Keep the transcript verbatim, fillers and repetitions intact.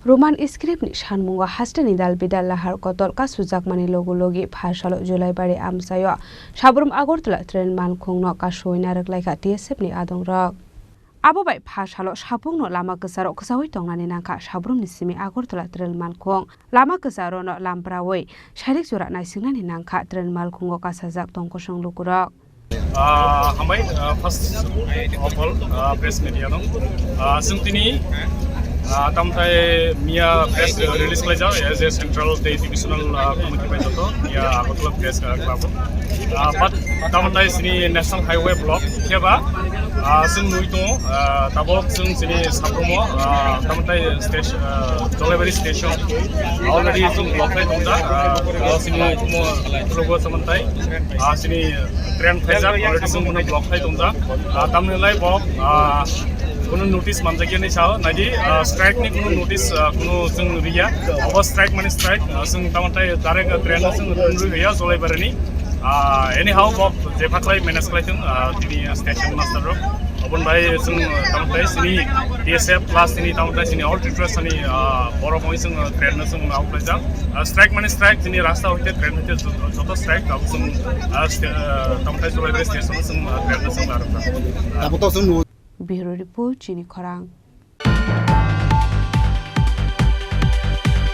Roman script ni sanmungo hasteni dal bidal lahar kotol kasujakmani logi logi pha salo Julaibari amchaio Sabrum Agartala train malkhungno kasui narwk laikha T S F ni adongrok. Abo bai pha salo Sabungno lama kwcharo kwchaui tongnani nangkha Sabrumni simi Agartala train malkhung. Lama kwcharono lampraui sairik jora naisingnani nangkha train malkhungo kasajak tongkosong lukurok. Ah, hambai, ah, first of all, ah, press media no. Ah, chwng tini, ah, tamthai miya press release khlaijak as a central tei divisional, ah, committee bai joto miya Agartala press, ah, club. Ah, but tamthai chini national highway block khe ba, ah, chwng nui tongo, ah, tabok chwng chini Sabrumo, ah, tamthai station, ah, Jolaibari station already chwng block khai tongjak, ah, chini hukumo khulugo samantai. Ah, chini train phaijak, already chwng bono block khai tongjak. Ah, tamni lai bo, ah, kuno notice manjakya ni sao, naidi, ah, strike ni kuno notice, ah, kuno chwng riya. Abo strike mani strike, ah, chwng tamthai direct, ah, train no chwng rwi riya Jolaibari ni. Ah, anyhow bo jephaklai manage khlai thung, ah, tini station master rok. Obon bai chwng, ah, tamthai chini T S F plus tini tamthai chini all Tripura sani, ah, borok bai chwng, ah, train no chwng out khlaijak. Ah, strike mani strike, chini rasta hoite train hoite joto, joto strike, abo chwng, ah, sta-, ah, tamthai Jolaibari station o chwng, ah, train no chwng narwkha. Abo to chwng nugo. Bureau Report, Chini Khorang.